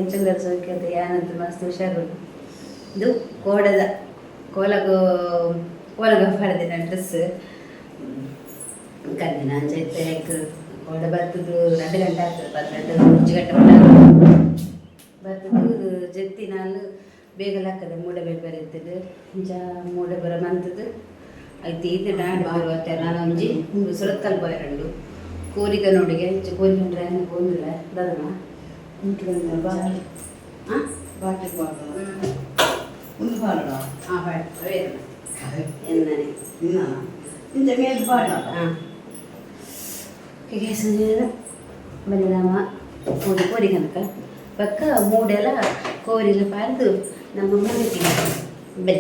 ಎಂಚುಲ್ಲರ್ ಸೌಖ್ಯತೆ ಯಾನಂತ ಮಸ್ತ್ ಹುಷಾರು. ಇದು ಕೋಡದ ಕೋಲಗು ಕೋಲಗ ಪಾಡ್ದಿನ ಡ್ರೆಸ್ ಕಂದಿನ ಅಂಚ ಇತ್ತೆ. ಕೋಡ ಬತ್ತದು 2 ಗಂಟೆ ಆಗ್ತದೆ. 12 1 ಗಂಟೆ ಮಟ್ಟ ಬತ್ತದು. ಜೆತ್ತಿ ನಾನು ಬೇಗ ಲಕ್ಕದೆ ಮೂಡೆ ಬೇಪರ್ ಇತ್ತದು. ಇಂಚ ಮೂಡೆ ಬರ ಮಂತದು ಐತೆ. ಇತ್ತೆ ಡಾಂಡ್ ಬರುತ್ತೆ. ನಾನು ಒಂಜಿ ಸುರತ್ಕಲ್ ಪೋಯೆರುಂಡು ಕೋರಿಕ ನೋಡಿಗೆ. ಇಂಚ ಕೋರಿ ಕಂಡ್ರೆ ಪೋಂದಿಲ್ಲ ದಾದಮ್ಮ. ಹಾಂ. ಬಾಟ್ಲಿಗೆ ಬಾರ್ದು ಒಂದು ಪಾಡೋಣ. ಹಾಂ, ಬಾಯ್ ಎನ್ನನೆ. ಇನ್ನ ಇಂಚ ಮೇಲೆ ಪಾಡ. ಹಾಂ, ಬನ್ನಿ ನಮ್ಮ ಕೋರಿ ಕೋರಿ ಕನಕ ಪಕ್ಕ ಮೂಡೆಲ್ಲ ಕೋರಿಲ್ಲ ಪಾರ್ದು ನಮ್ಮ ಮೂಡೆ ಬನ್ನಿ.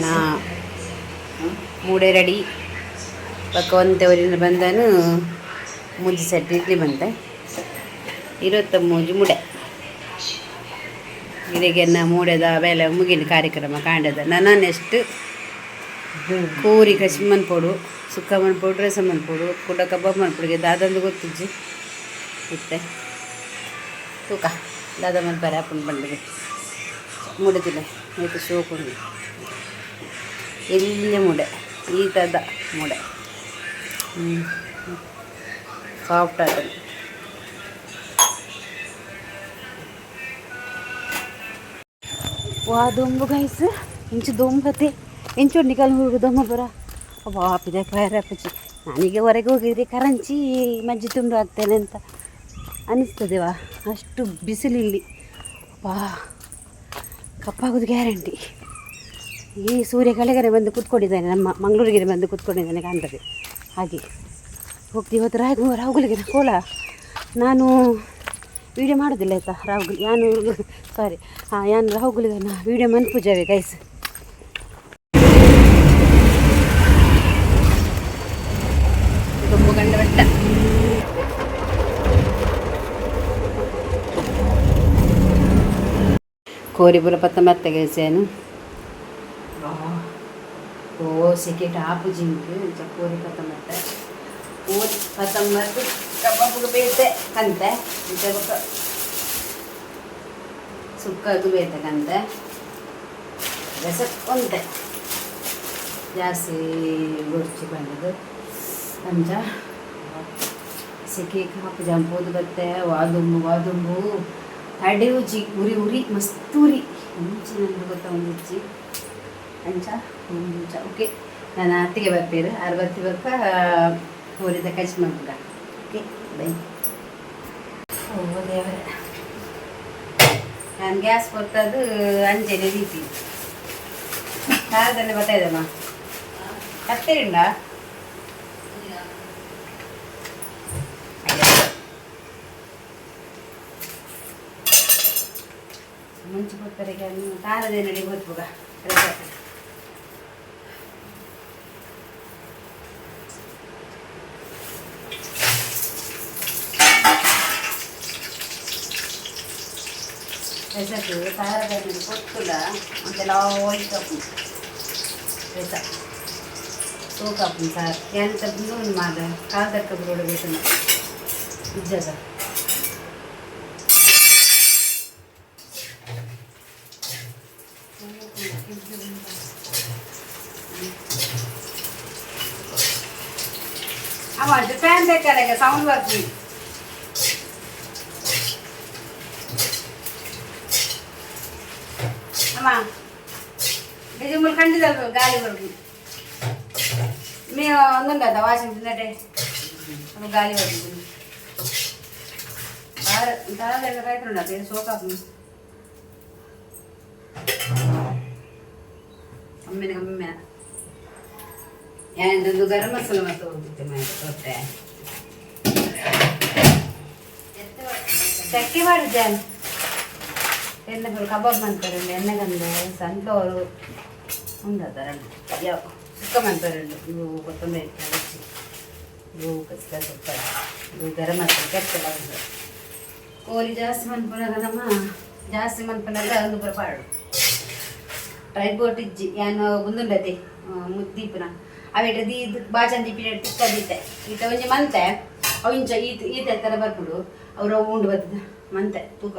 ನಾ ಮೂಡೆ ರೆಡಿ. ಪಕ್ಕ ಒಂತೆ ಊರಿನ ಬಂದನು ಮೂಜಿ ಸೆಟ್ ಇಡ್ಲಿ ಬಂತೆ. 23 ಮೂಡೆ ಇರೆಗೆನ್ನ ಮೂಡೆದ ಬೇಲೆ ಮುಗಿನ ಕಾರ್ಯಕ್ರಮ ಕಾಂಡದ. ನನ್ನ ನೆಕ್ಸ್ಟ್ ಕೋರಿ ಕಸಿ ಮನ್ಪೊಡು, ಸುಕ್ಕ ಮನ್ಪೊಡು, ರಸ ಮನ್ಪೊಡು, ಕುಡ ಕಬಾಬ್ ಮನ್ಪೊಡು, ದಾದಂದು ಗೊತ್ತಿಜ್ಜಿ ಇತ್ತೆ. ತೂಕ ದಾದ ಮನ್ಪರೆ ಆಪುಂಡು ಪಂಡುದು. ಮೂಡೆ ಐತೆ ಶೋಕುಂಡು. ಎಲ್ಯ ಮೂಡೆ, ಈತದ ಮೂಡೆ ಸಾಫ್ಟ್ ಆತದೆ. ವಾ ದೊಂಬು ಗೈಸ್, ಇಂಚು ದೊಂಬತೆ ಎಂಚು ನಿಕಲ್ ಹೋಗು ದೊಂಬ ಬರ ವಾಪಿದೆ ಫೈರ್ ಅಪ್ಪಚ್ಚಿ. ನಾನೀಗ ಹೊರಗೆ ಹೋಗಿದ್ರೆ ಕರಂಚಿ ಮಜ್ಜಿ ತುಂಡು ಆಗ್ತೇನೆ ಅಂತ ಅನ್ನಿಸ್ತದೆ ವಾ. ಅಷ್ಟು ಬಿಸಿಲಿಲ್ಲಿ ವಾ, ಕಪ್ಪಾಗೋದು ಗ್ಯಾರಂಟಿ. ಈ ಸೂರ್ಯ ಕೆಳಗಡೆ ಬಂದು ಕೂತ್ಕೊಂಡಿದ್ದಾನೆ, ನಮ್ಮ ಮಂಗಳೂರಿಗೆ ಬಂದು ಕೂತ್ಕೊಂಡಿದ್ದಾನೆ ಕಾಣ್ತದೆ. ಹಾಗೆ ಹೋಗ್ತೀವಿ. ಇವತ್ತು ರಾಯ್ ರಾಹುಲ್ಗೆ ಕೋಲ ನಾನು ವೀಡಿಯೋ ಮಾಡೋದಿಲ್ಲ ಆಯಿತಾ. ರಾಹುಲ್ ಯಾನು ಸಾರಿ, ಹಾಂ, ಯಾನು ರಾಹುಲ್ಗೆ ವೀಡಿಯೋ ಮನ್ಪುಜಾವೆ ಗೈಸ್. ದೊಂಬು ಗಂಡ ಬೆಟ್ಟ. ಕೋರಿಪುರ ಪತ್ತ ಮತ್ತೆ ಗೈಸೇನು. ಓ ಸೆಕೆಟ್ ಆಪು ಜಿಂಕ್ ಇಂಚ ಕೋರಿ ಪತ್ತ ಮತ್ತೆ ಕೋರಿ ಪತ್ತಂಬತ್ತು ಕಬಾಬುಗೆ ಬೇತೆ ಕಂತೆ. ಇಂಚ ಬೊಕ್ಕ ಸುಕ್ಕದು ಬೇತೆ ಕಂತೆ. ರಸ ಒಂತೆ ಜಾಸ್ತಿ ಗೊರ್ಚಿ ಬಂದದ್ದು. ಅಂಚ ಸೆಕೆ ಕಾಪು ಜಂಪೋದು ಬತ್ತೆ. ವಾದುಂಬು ವಾದುಂಬು ತಡೆಯುಜಿ. ಉರಿ ಉರಿ ಮಸ್ತ್ ಉರಿ ಮುಂಚೆ ನನಗೆ ಗೊತ್ತಾ ಒಂದಿಜ್ಜಿ. ಅಂಚ ಮುಂಚ. ಓಕೆ, ನಾನು ಅತ್ತಿಗೆ ಬರ್ಪೇರು ಆರು ಬರ್ತಿ ಬಕ್ಕ ಊರಿದ ಕಚ್ ಮಲ್ಪುಗ. ಓಕೆ, ಬೈ. ಓ ದೇವರೇ, ನಾನು ಗ್ಯಾಸ್ ಕೊಟ್ಟದ್ದು ಅಂಜನೆ ರೀತಿ ಖಾರದಲ್ಲೇ ಬರ್ತಾ ಇದಮ್ಮ. ಕತ್ತೆರಿಂಡ ಮುಂಚೆ ಕೊತ್ತರಿಗೆ ಖಾರದೇನಡಿ ಗೊತ್ತುಗ. ರಸಕ್ಕೆ ಖಾರದಲ್ಲಿ ಕೊತ್ತುಲ ಅಂತೆಲ್ಲ ಒಯ್ಕಪ್ಪು ರಸ ಸೋಕಾಪುನ್ ಸಾರ್ ಎಂತ ಒಂದು ಮಾದ ಕಾಲ್ ದಕ್ಕ ಬರೋಡು ಬೇಕು ಇಜ್ಜದ. ಅಮ್ಮ, ಫ್ಯಾನ್ ಬೇಕಾರೆ ಸೌಂಡ್ ಬರ್ತೀವಿ. ಅಮ್ಮ, ನಿಜ ಖಂಡಿತಲ್ವ ಗಾಳಿ ಬರ್ಬೇಕು. ನೀವು ಒಂದುಂಡದ ವಾಷಿಂಗ್ ತಿನ್ನಟೆ ಅವು ಗಾಳಿ ಬರ್ಬೇಕು. ದಾರ ಕಾಯ್ತುಂಡ ಸೋಕಾಪು ಅಮ್ಮೆನ ಅಮ್ಮೆನ ಯಾನೊಂದು ಗರಂ ಮಸಾಲ ಮತ್ತು ಹೋಗ್ತಿತ್ತೆ ಕೊಟ್ಟೆ. ಚಕ್ಕೆ ಮಾಡಿದ್ದೇನೆ. ಎಣ್ಣೆ ಕಬಾಬ್ ಮಾಡ್ತಾರೆ, ಎಣ್ಣೆ ಕಂದೆ ಸನ್ಫ್ಲವರು ಉಂಡದ ಯಾವ ಸುಕ್ಕ ಮಾಡ್ತಾರೆ. ಇವು ಕೊತ್ತಂಬರಿ ಹಚ್ಚಿ, ಇವು ಕಚ್ಚಿದ ಸ್ವಲ್ಪ, ಇವು ಗರಂ ಮಸಾಲ ಕೆಟ್ಟಲ್ಲ. ಉಂಟು ಕೋರಿ ಜಾಸ್ತಿ ಮನ್ಪುನಾಗ ನಮ್ಮ ಜಾಸ್ತಿ ಮನ್ಪುನಾಗ ಒಂದು ಪುರ ಪಾಡು ಟ್ರೈಪೋಟ್ ಇಜ್ಜಿ. ಯಾನು ಮುಂದುಂಡತೆ ಮುದ್ದೀಪುನ ಅವೇಟ ದೀದ್ ಬಾಚನ್ ದೀಪಿನ ತಿಕ್ಕದಿತ್ತೆ. ಈತ ಒಂಜಿ ಮಂತೆ. ಅವು ಇಂಚ ಈತ್ ಈತ ಥರ ಬರ್ಪುಂಡು. ಅವ್ರು ಅವು ಉಂಡು ಬರ್ತದೆ ಮಂತೆ ತೂಕ.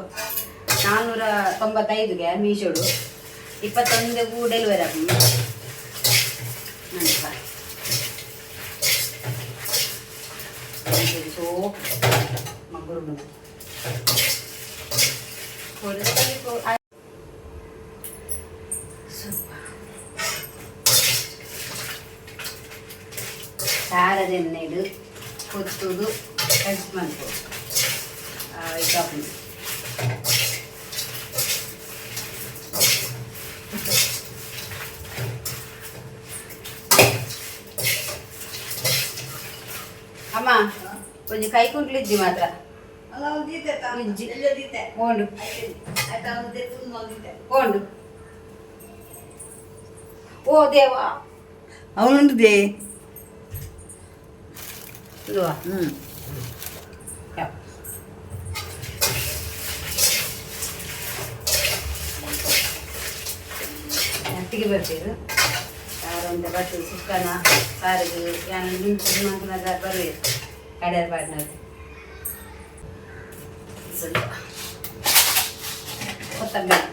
495ಗೆ ಮೀಶೋಡು, 21ಗೂ ಡೆಲಿವರಿ ಆಗ್ತದೆ. ನಂದಪ್ಪ ಸೋಪ್ ಮಗ್ಗುರು. ಸೂಪ ಸಾರದೆಣ್ಣೆಡು ಕೊತ್ತುದು ಕಟ್ ಮಲ್ಪು ಇದಾಪುಂಡು. ಅಮ್ಮ, ಒಂಜಿ ಕೈ ಕುಂಟ್ಲಿಜ್ಜಿ ಮಾತ್ರ. ಅಲ್ಲ, ಒಂದು ದೀತೆ. ಇಜ್ಜಿ. ಎಲ್ಲ ದೀತೆ. ಓಂಡು. ಆಯ್ತಾ, ಒಂದು ದೀತೆ, ಒಂದು ದೀತೆ. ಓಂಡು. ಓ ದೇವಾ! ಅವನುಂಟು. ಇದು. ಹ್ಞೂ. ಯಾವ ಅಟ್ಟಿಗೆ ಬರ್ತೀರು ಯಾರೊಂದು ಬಟ್ಟು ಸುಕ್ಕನ ಸಾರಿಗೆ ಯಾನ ಮಂಕನದ ಬರುವೆ ಕಡೆಯ ಪಾಡ್ನದು. ಸ್ವಲ್ಪ ಕೊತ್ತಂಬರಿ,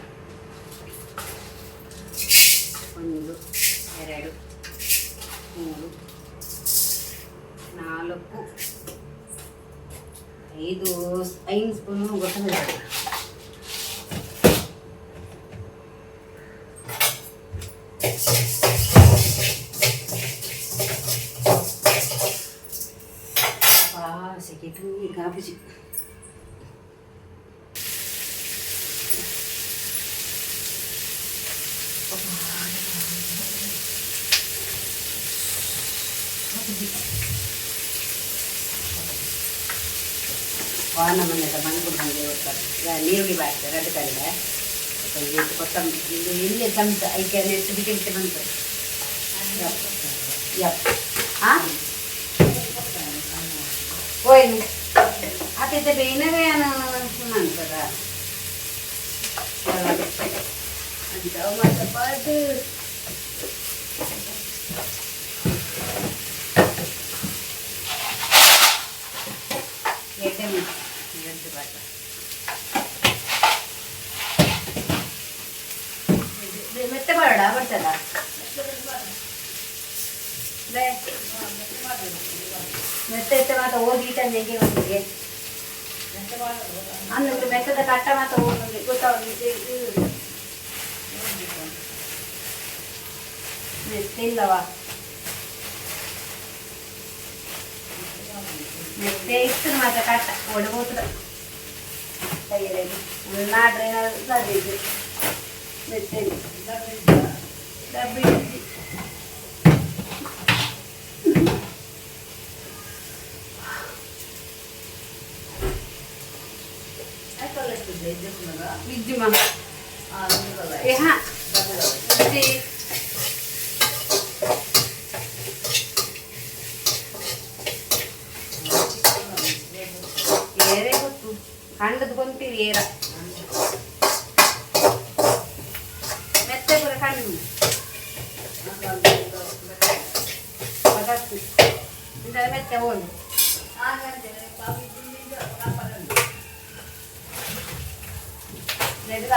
ಒಂದು, ಎರಡು, ಮೂರು, ನಾಲ್ಕು, ಐದು, ಐದು ಸ್ಪೂನು ಕೊತ್ತಂಬರಿ ಹಾಕು. ಅಬ್ಬಾ, ಸೆಕೆಟು ಗಾಬುಜಿ. ವಾನ ಮನೆದ ಮಣ್ಪುಡು ಬಂದು ನೀರುಳ್ಳಿ ಬಾರ್ತೆ ರಡ್ಡು ಕಂಡೆ ಒಂಜಿ ಕೊತ್ತಂಬರಿ. ಇದು ಇಲ್ಲಿ ಚಮಚ ಐಕೆ ನೆಟ್ಟು ಬಿಟ್ಟು ಬಿಟ್ಟು ಬಂತು. ಯಪ್ ಯಪ್. ಹಾಂ, ಓಯ್ನು ಆತೈತೆ. ಬೇನವೇ ಅನ್ಸದ ಅಂತ ಮಾತ್ರ ಪಾಡು. ಎಡ್ಡೆ ಎಡ್ಡೆ ಬಾಟ ಮೆತ್ತೆ ಬೇಡ ಬರ್ತದ. ಮೆತ್ತೆ ಇತ್ತ ಮಾತ ಓದಿ ತಂದೆಗೆ ಒಂದಿಗೆ ಅಂದ್ರೆ ಮೆತ್ತದ ಕಟ್ಟ ಮಾತ ಓದಿ ಗೊತ್ತಾಗ. ಮೆತ್ತೆ ಇಲ್ಲವಾ? ಮೆತ್ತೆ ಇತ್ತು ಮಾತ್ರ ಕಟ್ಟ ಓಡಬೋತದ. ನಾಡ್ರೆ ಸಾಧ್ಯ ಇದು ಮೆತ್ತೆ ಡಬ್ಬಿ ಇಜ್ಜಿ. ಇಜ್ಜಿಮ್ಮ. ಏ ಹಾ, ಮತ್ತೆ ಏರೇ ಗೊತ್ತು ಕಂಡದ್ ಕೊಂತೀರಿ. ಏರ ಮೆತ್ತೆ ಪೂರ ಕಣ್ಣು ಪದಾರ್ಥ ಇಂದ ಮೆತ್ತೆ ಹೋಲು.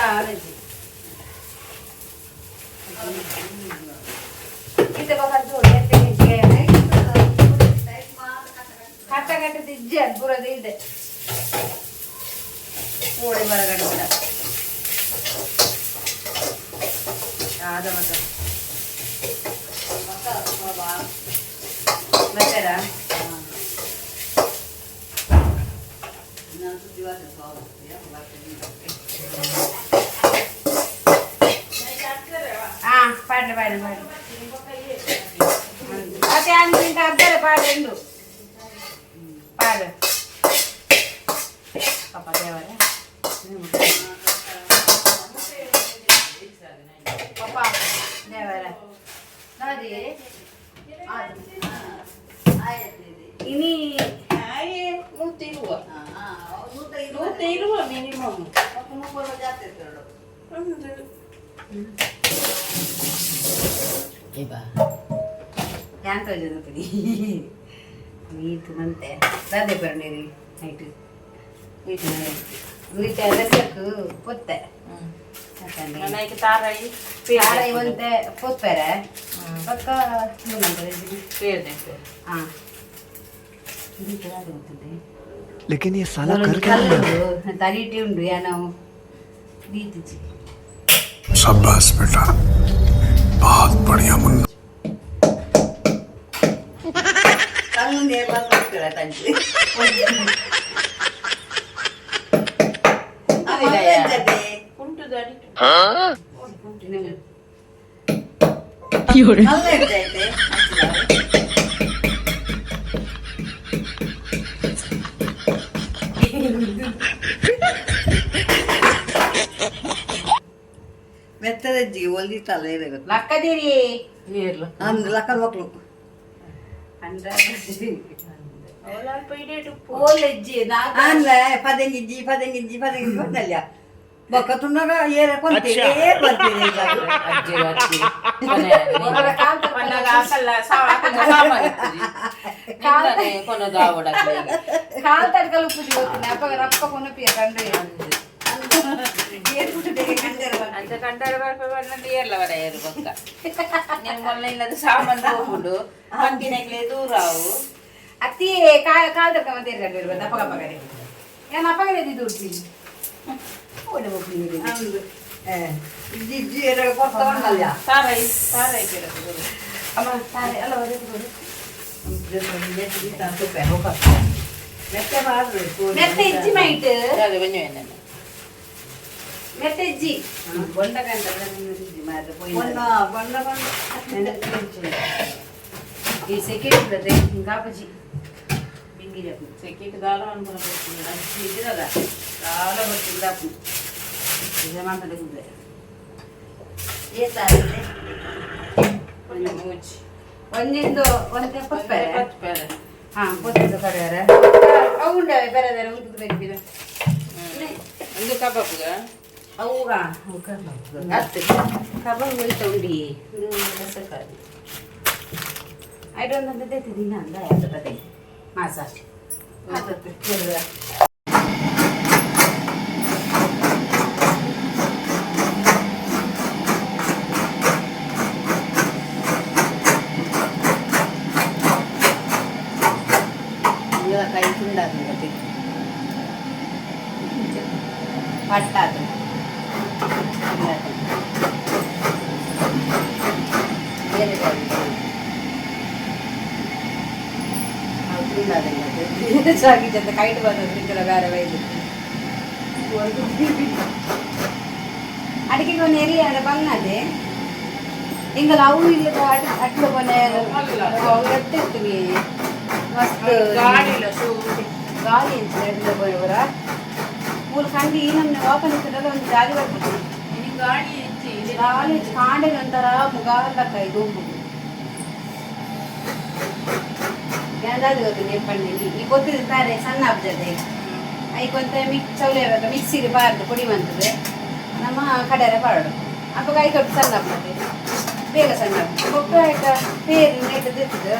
ಆಲಜಿ ಇತ್ತೆ ಬೊಕ ಜೋಡಿ ಎತ್ತೆ ಕಟ್ಟ ಕಟ್ಟದ ಇಜ್ಜೆ ಅದು ಪೂರದ ಇದೆ ಓಡೆ ಬರಗಡೆ ಕೂಡ ಆದ ಮತ್ತೆ ಬರ್ತಾರಾ? ಹಾ, ಪಾಡ್ಲೆ ಪಾಡ್ಲೆ ಪಾಡ್ಲೆ. ಅದೇ ಅಂಚಿಂತ ಅద్దರೆ ಪಾಡ್ಲೆ ಉಂಡು ಪಾಡು. ಪಾಪ ದೇವರೇ, ಪಾಪ ದೇವರೇ ದಾದಿ ಇನಿ. 120. 120 ಮಿನಿಮಮ್. ಒಂದು. ಯಾನ್ ತೋಜುದು. ಈತ್ ಮಂತೆ ದಾದೆ ಬರಣೇರಿ ನೈಟ್ ಒಂದಿತ್ತೆ ರಸಕ್ ಪೊತ್ತೆ. ನನಗೆ ತಾರಾಯಿ. ತಾರೈ ಒಂತೆ ಪೊಪ್ಪೆರೆ ಪಕ್ಕ. ಪೇರ್ನೆ. ಹಾಂ, ದಾದೆ ಗೊತ್ತಿದೆ. लेकिन ये साला कर क्या रहा है? ತರಿಟಿ ಉಂಡು ಯಾನವು ದೀತಿಜಿ. शाबाश बेटा, बहुत बढ़िया मुन्ना। ಕಣ್ಣು ಬರ್ತಾರೆ ತಂಗಿ. ಕುಂಟು ದಾಡಿ. ಅಲ್ಲ, ಮೆತ್ತದಜ್ಜಿಗೆ ಒಲ್ದಿತ್ತಲ್ಲ ಇರಬೇಕು. ಲಕ್ಕದಿರಿ. ಏರ್ಲ. ಅಂದ್ ಲಕ್ಕದ ಮಕ್ಕಳು. ಅಂದ್ರೆ ಅವಳ ಅಲ್ಪ ಇಡೇಟು ಉಪ್ಪು. ಓಲೆಜ್ಜಿ ನಾಗ. ಅಂದ್ಲ ಪದಂಗಿಜ್ಜಿ ಪದಂಗಿಜ್ಜಿ ಪದಂಗಿಜ್ಜಿ ಬಂದಲ್ಲ ಬೊಕ್ಕ ತುಂಡಾಗ ಏರ ಕೊಂತೀರಿ ಏರ್ ಬರ್ತೀರಿ. ಅಜ್ಜಿ ಅಜ್ಜಿ ಪನ್ನಗ ಹಾಕಲ್ಲ, ಸಾಮಾನು ಇತ್ತುಜಿ. ನಿನ್ನನೆ ಕೊನದು ಆವಡಕ್ಲೆ ಈಗ. ಕಾಲ್ ತಡ್ಕಲ್ ಉಪ್ಪು ಗೊತ್ತಿಲ್ಲ ಅಪ್ಪ ರಪ್ಪ ಕೊನಪಿಯ ಕಂಡು. ಅಂಚ ಕಂಡಾರ ಬರ್ಪ ಬಣ್ಣದ ಏರ್ಲ ವರ ಏರು ಬೊಕ್ಕ ನಿಮ್ಮಲ್ಲ ಇಲ್ಲದ ಸಾಮಾನು ಹೋಗುಂಡು ಪಂತಿನಗ್ಲೇ ದೂರ ಅವು. ಅತ್ತಿ ಕಾಲ್ ಕಾಲ್ ತಡ್ಕ ಮತ್ತೆ ಏರ್ ಕಂಡು ಅಪ್ಪಗ ಅಪ್ಪಗರೆ ಏನ್ ಅಪ್ಪಗರೆ ದುಡ್ಡು ಓಡೆ ಹೋಗ್ತೀನಿ. ಅಂದು ಇಜ್ಜಿ ಏರ ಕೊಡ್ತಾ ಬಂದಲ್ಲ. ತಾರಾಯಿ ತಾರಾಯಿ ಕೇಳಕ್ಕೆ. ಅಮ್ಮ ತಾರೆ ಅಲ್ಲ ಹೊರಗೆ ಕೊಡು. ಮೆತ್ತೆ ಬಾರ್ದು. ಮೆತ್ತ ಇಜ್ಜಿ ಮೈಟ್. ಅದು ಒಂಜಿ ವೇನೆ. ಮೆತ್ತ ಇಜ್ಜಿ. ಬೊಂಡ ಬೊಂಡ ಬೊಂಡ. ಈ ಸೆಕೆಂಡ್ ಬರ್ತದೆ ಕಾಪುಜಿ ಬಿಂಗಿ ಜಾಪು. ಸೆಕೆಟ್ ದಾಲ ಅನ್ಕೊಂಡು ಬರ್ತೀನಿ. ಅಜ್ಜಿ ಇದ್ರಲ್ಲ ದಾಲ ಬರ್ತಿಲ್ಲ ಮಾತಾಡ ಕೂಡಲೇ. ಒಂಜಿ ಮೂಜಿ. ಒಂದಿಂದು ಒಂತೆ ಪೊಪ್ಪೆರೆ. ಪತ್ತು ಪೇರೆ. ಹಾ, ಪೊತ್ತದ ಕಡೆಯರ ಅವು ಉಂಡವೆ ಬೇರೆ ಬೇರೆ ಉಂಟು ಬೇಕಿಲ್ಲ. ಒಂದು ಕಬಾಬ್ಗ. ಅವು ಅತ್ತು ಕಬಾಬ್ ಹೋಯ್ತ ಉಂಡಿ ಇದು ರಸಕ್ಕಾಗಿ I don't ಅಂತ ದಿನ ಅಂದ ಯಾವ್ದು ಬದೆ ಮಾಸ ಆತತ್ತು ಕೇಳಿದ್ರ. ಕೈ ತುಂಡಾಗ್ತದೆ. ಪಟ್ಟಾತು. ಬೇರೆ ಬೇರೆ ಸಾಗಿ ಜೊತೆ ಕೈಟ್ ಬಂದದ್ದು ಬೇರೆ ಬೈದು ಅಡಿಕೆಗೆ ಒಂದು ಎರಿ ಅಂದ್ರೆ ಬಂಗದೆ ಎಂಗಲ ಅವು ಇಲ್ಲದ ಅಟ್ಲು ಕೊನೆ ಅವು ಎತ್ತಿರ್ತೀವಿ ಮಸ್ತ್. ಗಾಡಿಲ ಸೂ. ಗಾಳಿ ಎಂಚ ಪೋಯವರ ಮೂಲ ಕಂಡಿ ಈ ನಮ್ನೆ ಓಪನ್ ಇತ್ತಲ್ಲ ಒಂದು ಗಾಳಿ ಬರ್ತದೆ. ಇನಿ ಗಾಡಿ ಹೆಚ್ಚಿ. ಗಾಳಿ ಕಾಂಡೆ ಒಂಥರ ಮುಗಾಲಕ್ಕ ಇದು ಏನಾದ್ರು ಗೊತ್ತು ನೇಪಣ್ಣಿ ಈ ಗೊತ್ತಿದೆ ತಾರೆ ಸಣ್ಣ ಹಬ್ಜದೆ ಐಕೊಂತ ಮಿಕ್ ಚೌಲೆ ಮಿಕ್ಸಿಗೆ ಬಾರ್ದು ಪೊಡಿ ಬಂತದೆ ನಮ್ಮ ಕಡೆರೆ ಪಾಡು ಅಪ್ಪ ಕೈ ಕೊಟ್ಟು ಸಣ್ಣ ಹಬ್ಬದೆ ಬೇಗ ಸಣ್ಣ ಹಬ್ಬ ಬೊಕ್ಕ ಆಯ್ತಾ ಪೇರು ನೇಟ್ ಇರ್ತದೆ.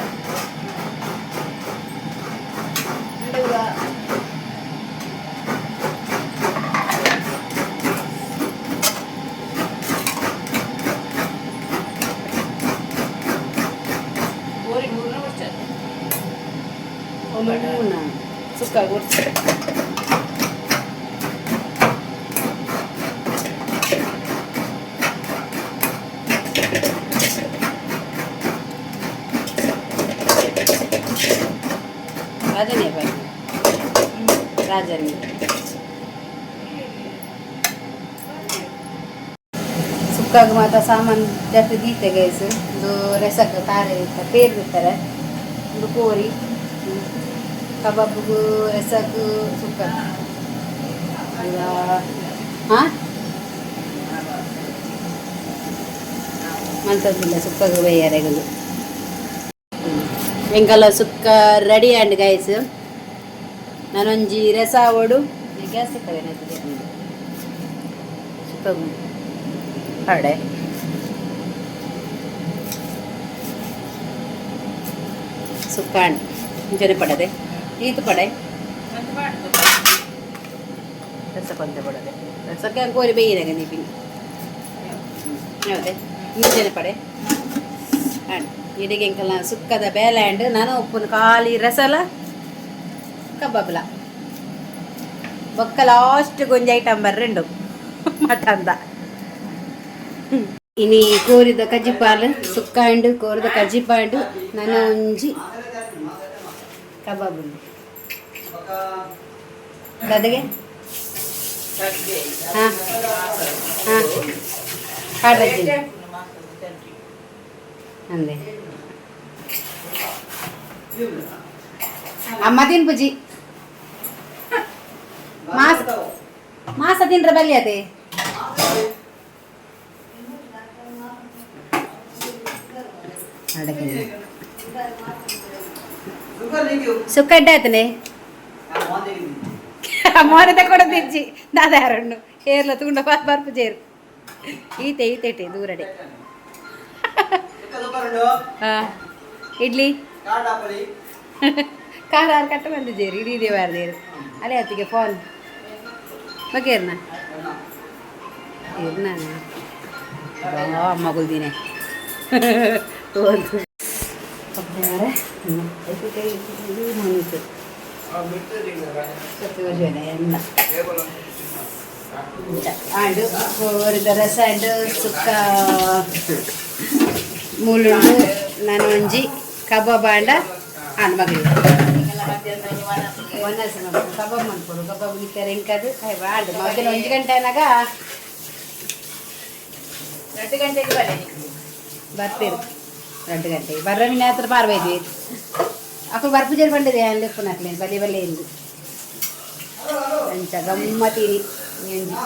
ಕೋರಿ ಮೂರನೇ ವರ್ಷ. ಮೂನ. ಸುಕ್ಕ ಗುರ್ಚ. ಅದನ್ನೇ ಬನ್ನಿ ರಾಜನಿ ಸುಕ್ಕಾಗ ಮಾತ್ರ ಸಾಮಾನು ಜಾಸ್ತಿ ದೀತೆ ಗೈಸ್. ಒಂದು ರೆಸಕ್ ತಾರೆ ಇತ್ತ ಪೇರು ಬಿತ್ತಾರೆ ಒಂದು ಕೋರಿ ಕಬಾಬ್ಗೂ ರೆಸಕ್ ಸುಕ್ಕ ಹಾಂ ಮಂತದಿಲ್ಲ ಸುಕ್ಕಗೆ ಬೇಯಾರೆಗಂದು ಎಂಕಲ ಸುಕ್ಕ ರೆಡಿ ಆಂಡ್ ಗೈಸ್. ನಾನೊಂಜಿ ರಸ ಓಡು ಗ್ಯಾಸ್ ಸುಕ್ಕ ಹಡೆ ಸುಕ್ಕಾಂಡ್. ಇಂಚನೆ ಪಡದೆ ಈತು ಪಡೆ ರಸ ಕೊಂತೆ ಪಡದೆ ರಸಕ್ಕೆ ಕೋರಿ ಬೇಯಿನಾಗ ನೀಪಿನಿ ಹೌದೇ ಇಂಚನೆ ಪಡೆ ಆಂಡ್ ಇಡಿಗೆ ಎಂಕಲ್ನ ಸುಕ್ಕದ ಬೇಲೆ ಆಂಡ್ ನಾನು ಉಪ್ಪುನ ಖಾಲಿ ರಸಲ ಕಬಾಬ್ಲ ಬೊಕ್ಕ ಲಾಸ್ಟ್ ಗೊಂಜಿ ಐಟಮ್ ಬರ್ರೆಂಡು ಮಟನ್ದ. ಇನಿ ಕೋರಿದ ಕಜ್ಜಿಪಾಲು ಸುಕ್ಕ ಆಂಡ್ ಕೋರಿದ ಕಜ್ಜಿಪಾಂಡು ನನ ಒಂಜಿ ಕಬಾಬ್ ಉಂಡು ಗದಗೆ. ಹಾಂ ಹಾಂ ಪಾಡ್ರಜ್ಜಿ ಅಂದೆ ಅಮ್ಮ ತಿನ್ಪುಜಿ ಮಾಸ ಮಾಸ ತಿನ್ರ ಬಲ್ಲಿ ಅದೇ. ಅಡಗೆ ಸುಕ್ಕ ಎಡ್ಡೆ ಆಯ್ತನೆ ಮೋನೆ ತಕೊಡದಿಜ್ಜಿ ದಾದ ಯಾರಣ್ಣು ಏರ್ಲ ತುಂಡ ಬರ್ಪು ಜೇರು ಈತೆ ಈತೆಟೆ ದೂರಡೆ. ಹಾ ಇಡ್ಲಿ ಖಾರ ಕಟ್ಟ ಬಂದಿದ್ದೀರಿ ಇಡೀ ದೇವಾರದೇರು ಅಲ್ಲೇ ಅತ್ತಿಗೆ ಫೋನ್ ಬಗ್ಗೇರ್ನ ಇರ್ನ ಬಾ ಮಗುಲ್ದಿನೇ ಆಂಡ್ ಕೋರಿದ ರಸ ಆಂಡ್ ಸುಕ್ಕ ಮೂಲುಂಡು ನಾನು ಒಂಜಿ ಕಬಾಬ್ ಆಂಡ ಆಂಡ್ ಮಗಳಿಗೆ ಒನ್ನಸ ಕಬಾಬ್ ಮನ್ಪೊಡು ಕಬಾಬ್ ನಿಕ್ಕರೆ ಎಂಕದು ಆಂಡ್ ಮಧ್ಯಾಹ್ನ 1 ಗಂಟೆ ಆನಾಗ. 2 ಗಂಟೆಗೆ ಬನ್ನಿ. ಬರ್ತೀರಿ 2 ಗಂಟೆಗೆ ಬರ್ರ ಮಿನ ಹತ್ರ ಪಾರ್ವೈದ್ವಿ ಅಕ್ಕಳು ಬರ್ಪುಜೇರು ಬಂಡಿದೆ ಅಲ್ಲಿ ಪುನಕ್ಲೆ ಬಲಿ ಬಲಿ ಎಂದು ಅಂಚ ಗಮ್ಮತೀನಿ ಒಂಜಿ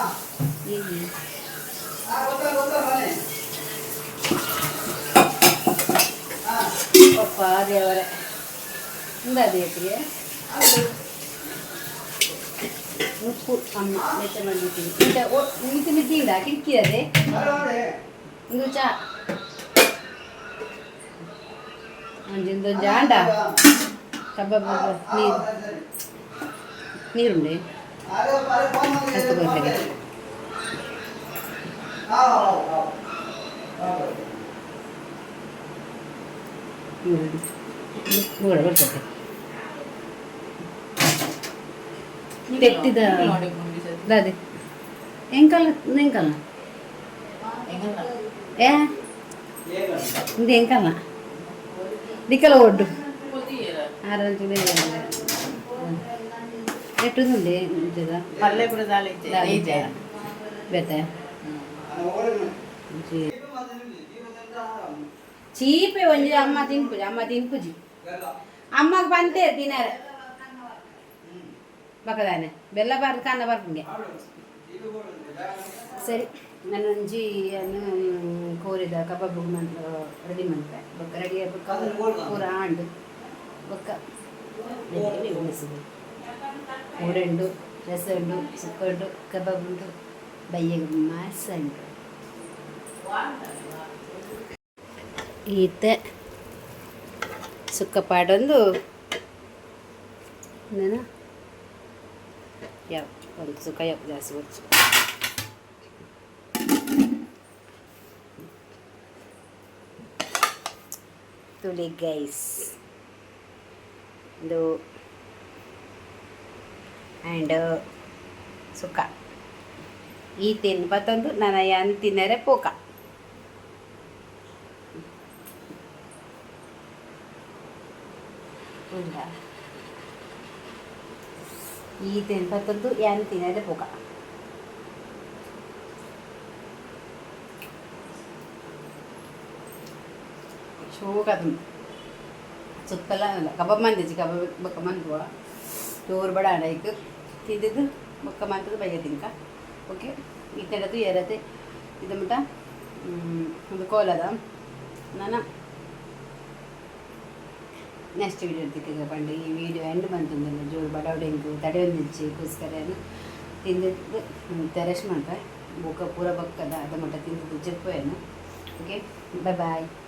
ಈ ಪಪ್ಪ ದೇವರೇ ಇಂದಾದೇತಿಗೆ ಉಪ್ಪು ಅಮ್ಮ ಮೆತ್ತ ಮಾಡಿದ್ದೀನಿ ಇಂತ ಮಿತಿ ಮಿತಿ ಇಲ್ಲ ಕಿಟಕಿ ಅದೇ ಇಂದು ಚಾ ಒಂಜಿಂದೊಂಜಿ ಆಂಡ ಕಬಾಬ್ ನೀರು ನೀರುಂಡೆ 10 ಗಂಟೆಗೆ. ಮೂರ ಬರ್ತದೆ ತೆಟ್ಟಿದ ಅದೇ ಎಂಕಲ್ಲ ಎಂಕಲ್ಲ ಏ ಇದು ಎಂಕಲ್ಲ ದಿಕ್ಕಲ ಒಡ್ಡು ಆರು ಎಟ್ಟುಂದೆ. ಪಲ್ಯ ಕೂಡ ದಾಲ್ ಇತ್ತೆ. ಬೇತೆ ಚೀಪೆ ಒಂಜಿ ಅಮ್ಮ ತಿನ್ಪುಜಿ ಅಮ್ಮ ತಿನ್ಪುಜಿ ಅಮ್ಮಗ್ ಬಂತೆ ತಿನ್ನರೆ ಬಕದಾನೆ ಬೆಲ್ಲ ಬಾರ್ದು ಕಾನ ಬರ್ಪುಂಗೆ. ಸರಿ ನಾನೊಂಜಿ ಅನ್ನು ಕೋರಿದ ಕಬಾಬ್ ಮನ್ ರೆಡಿ ಮನ್ಪೆ ಬೊಕ್ಕ ರೆಡಿ ಬೊಕ್ಕ ಪೂರ ಆಂಡ್ ಬೊಕ್ಕ ಊರುಂಡು ರಸ ಉಂಡು ಸುಕ್ಕ ಉಂಡು ಕಬಾಬ್ ಉಂಡು ಬಯ್ಯಗ್ ಮಾಸ ಉಂಡು. ಈತೆ ಸುಕ್ಕ ಪಾಡೊಂದು ನಾನು ಯಾವ ಒಂದು ಸುಕ್ಕ ಯಾವ ಜಾಸ್ತಿ ಬೊಚ್ಚು ತುಳಿ ಗೈಸ್ ಇದು ಆ್ಯಂಡ್ ಸುಕ್ಕ ಈ ತಿನ್ ಪತ್ತೊಂದು ನಾನು ಯಾನ್ ತಿನ್ನರೆ ಪೋಕ. ಉಂಡ ಈ ತಿನ್ ಪತ್ತೊಂದು ಯಾನ್ ತಿನ್ನರೆ ಪೋಕ. ಶೋಕದು ಸುಕ್ಕಲ ಕಬಾಬ್ ಮಂದಿಜಿ ಕಬಾಬ್ ಬೊಕ್ಕ ಮನ್ಪುವ ಜೋರು ಬಡ ಐಕ್ ತಿಂದಿದ್ದು ಬೊಕ್ಕ ಮಂತದ ಬಯ್ಯ ತಿಂಕ. ಓಕೆ ಇತ್ತೆಡದು ಏರತೆ ಇದು ಮುಟ ಒಂದು ಕೋಲದ ನಾನು ನೆಕ್ಸ್ಟ್ ವೀಡಿಯೋ ತಿಕ್ಕ ಪಂಡ ಈ ವೀಡಿಯೋ ಎಂಡ್ ಬಂತಂದಲ್ಲ ಜೋರು ಬಡವಡೆಂಕು ತಡೆಯೊಂದಿಜ್ಜಿ ಕೋಸ್ಕರ ತಿಂದಿದ್ದು ತೆರೆಶ್ ಮನ್ಪೆ ಬೊಕ್ಕ ಪೂರ ಬೊಕ್ಕದ ಅದ ಮಟ್ಟ ತಿಂದಿದ್ದು ಜೆಪ್ಪೇನು. Okay, bye bye.